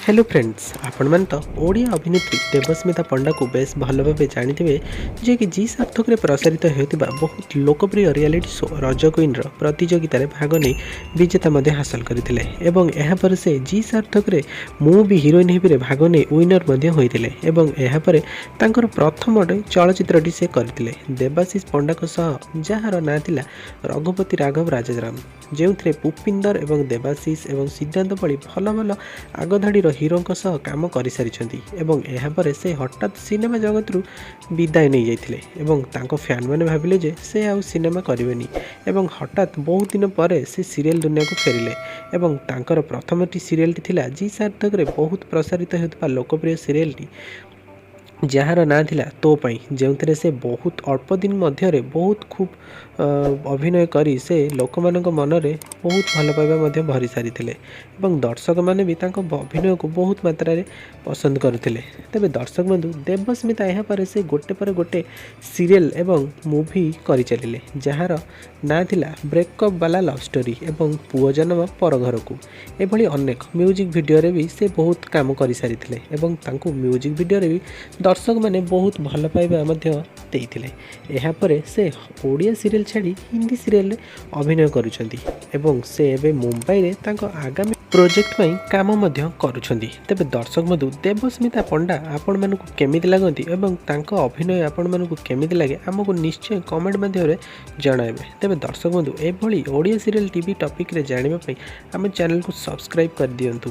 Hello friends, ଆପଣମାନେ ତ ଓଡ଼ିଆ ଅଭିନେତ୍ରୀ ଦେବସ୍ମିତା ପଣ୍ଡାକୁ ବେଶ ଭଲ ଭାବେ ଜାଣିଥିବେ, ଯିଏକି ଜି ସାର୍ଥକରେ ପ୍ରସାରିତ ହେଉଥିବା ବହୁତ ଲୋକପ୍ରିୟ ରିଆଲିଟି ଶୋ ରଜ କୁଇନ୍ର ପ୍ରତିଯୋଗିତାରେ ଭାଗ ନେଇ ବିଜେତା ମଧ୍ୟ ହାସଲ କରିଥିଲେ ଏବଂ ଏହାପରେ ସେ ଜି ସାର୍ଥକରେ ମୁଁ ବି ହିରୋଇନ୍ ହେବିରେ ଭାଗ ନେଇ ୱିନର୍ ମଧ୍ୟ ହୋଇଥିଲେ। ଏବଂ ଏହାପରେ ତାଙ୍କର ପ୍ରଥମ ଚଳଚ୍ଚିତ୍ରଟି ସେ କରିଥିଲେ ଦେବାଶିଷ ପଣ୍ଡାଙ୍କ ସହ, ଯାହାର ନାଁ ଥିଲା ରଘୁପତି ରାଘବ ରାଜାରାମ, ଯେଉଁଥିରେ ପୁପିନ୍ଦର ଏବଂ ଦେବାଶିଷ ଏବଂ ସିଦ୍ଧାନ୍ତ ଭଳି ଭଲ ଭଲ ଆଗଧାଡ଼ିର ହିରୋଙ୍କ ସହ କାମ କରିସାରିଛନ୍ତି। ଏବଂ ଏହାପରେ ସେ ହଠାତ୍ ସିନେମା ଜଗତରୁ ବିଦାୟ ନେଇଯାଇଥିଲେ ଏବଂ ତାଙ୍କ ଫ୍ୟାନ୍ମାନେ ଭାବିଲେ ଯେ ସେ ଆଉ ସିନେମା କରିବେନି। ଏବଂ ହଠାତ୍ ବହୁତ ଦିନ ପରେ ସେ ସିରିଏଲ୍ ଦୁନିଆକୁ ଫେରିଲେ ଏବଂ ତାଙ୍କର ପ୍ରଥମଟି ସିରିଏଲ୍ଟି ଥିଲା ଜି ସାର୍ଥକରେ ବହୁତ ପ୍ରସାରିତ ହେଉଥିବା ଲୋକପ୍ରିୟ ସିରିଏଲ୍ଟି, ଯାହାର ନାଁ ଥିଲା ତୋ ପାଇଁ, ଯେଉଁଥିରେ ସେ ବହୁତ ଅଳ୍ପ ଦିନ ମଧ୍ୟରେ ବହୁତ ଖୁବ୍ ଅଭିନୟ କରି ସେ ଲୋକମାନଙ୍କ ମନରେ ବହୁତ ଭଲ ପାଇବା ମଧ୍ୟ ଭରି ସାରିଥିଲେ ଏବଂ ଦର୍ଶକମାନେ ବି ତାଙ୍କ ଅଭିନୟକୁ ବହୁତ ମାତ୍ରାରେ ପସନ୍ଦ କରୁଥିଲେ। ତେବେ ଦର୍ଶକ ବନ୍ଧୁ, ଦେବସ୍ମିତା ଏହାପରେ ସେ ଗୋଟେ ପରେ ଗୋଟେ ସିରିଏଲ୍ ଏବଂ ମୁଭି କରିଚାଲିଲେ, ଯାହାର ନାଁ ଥିଲା ବ୍ରେକଅପ୍ ବାଲା ଲଭ୍ ଷ୍ଟୋରି ଏବଂ ପୁଅ ଜନ୍ମ ପର ଘରକୁ। ଏଭଳି ଅନେକ ମ୍ୟୁଜିକ୍ ଭିଡ଼ିଓରେ ବି ସେ ବହୁତ କାମ କରିସାରିଥିଲେ ଏବଂ ତାଙ୍କୁ ମ୍ୟୁଜିକ୍ ଭିଡ଼ିଓରେ ବି ଦର୍ଶକମାନେ ବହୁତ ଭଲ ପାଇବା ମଧ୍ୟ ଦେଇଥିଲେ। ଏହାପରେ ସେ ଓଡ଼ିଆ ସିରିଏଲ୍ ଛାଡ଼ି ହିନ୍ଦୀ ସିରିଏଲ୍ରେ ଅଭିନୟ କରୁଛନ୍ତି ଏବଂ ସେ ଏବେ ମୁମ୍ବାଇରେ ତାଙ୍କ ଆଗାମୀ ପ୍ରୋଜେକ୍ଟ ପାଇଁ କାମ ମଧ୍ୟ କରୁଛନ୍ତି। ତେବେ ଦର୍ଶକ ବନ୍ଧୁ, ଦେବସ୍ମିତା ପଣ୍ଡା ଆପଣମାନଙ୍କୁ କେମିତି ଲାଗନ୍ତି ଏବଂ ତାଙ୍କ ଅଭିନୟ ଆପଣମାନଙ୍କୁ କେମିତି ଲାଗେ, ଆମକୁ ନିଶ୍ଚୟ କମେଣ୍ଟ ମାଧ୍ୟମରେ ଜଣାଇବେ। ତେବେ ଦର୍ଶକ ବନ୍ଧୁ, ଏଭଳି ଓଡ଼ିଆ ସିରିଏଲ୍ ଟିଭି ଟପିକ୍ରେ ଜାଣିବା ପାଇଁ ଆମ ଚ୍ୟାନେଲକୁ ସବସ୍କ୍ରାଇବ୍ କରିଦିଅନ୍ତୁ।